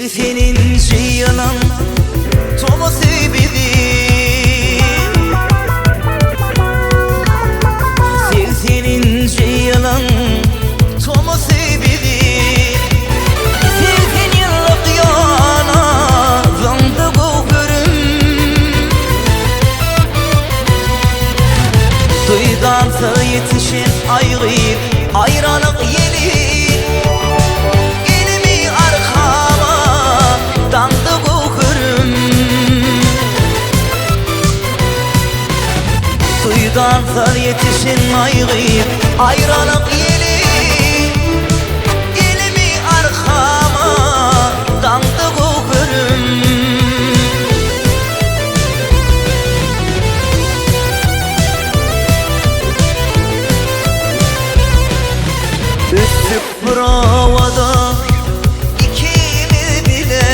Segseninji ýylyň tomusy bizi Segseninji ýylyň tomusy bizi 80 ýyllyk ýola zyňdy göwherim Duýdansyz ýetişen aý gyz aýralyk ýeli Elimi arkama daňdy göwherim Duýdansyz ýetişen aý gyz aýralyk ýeli Elimi arkama daňdy göwherim Ösdük bir obada ikimiz bile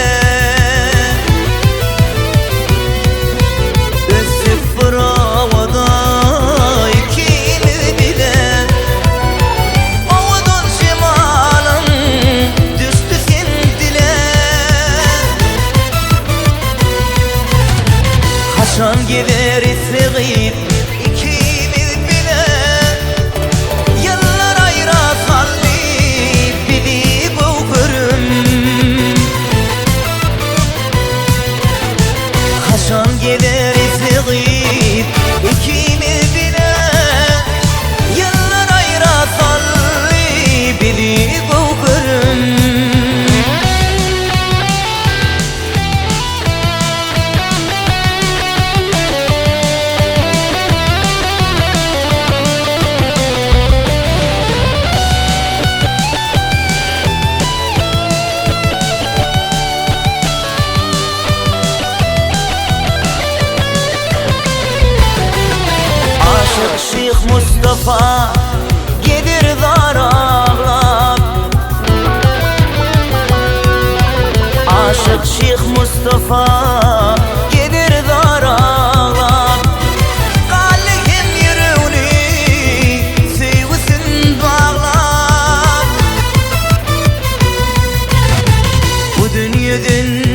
Ösdük bir obada ikimiz bile Owadan jemalyň düşdi sen dile Haçan gezeris gyz ikimiz bile Ýyllar aýra saldy bizi göwherim Haçan gezeris gyz ikimiz bile Ýyllar aýra saldy bizi göwherim Aşyk Şyh Mustafa gezer zar aglap Aşyk Şyh Mustafa gezer zar aglap Galdy hem ýüregini söýgüsin baglap Bu dünýeden.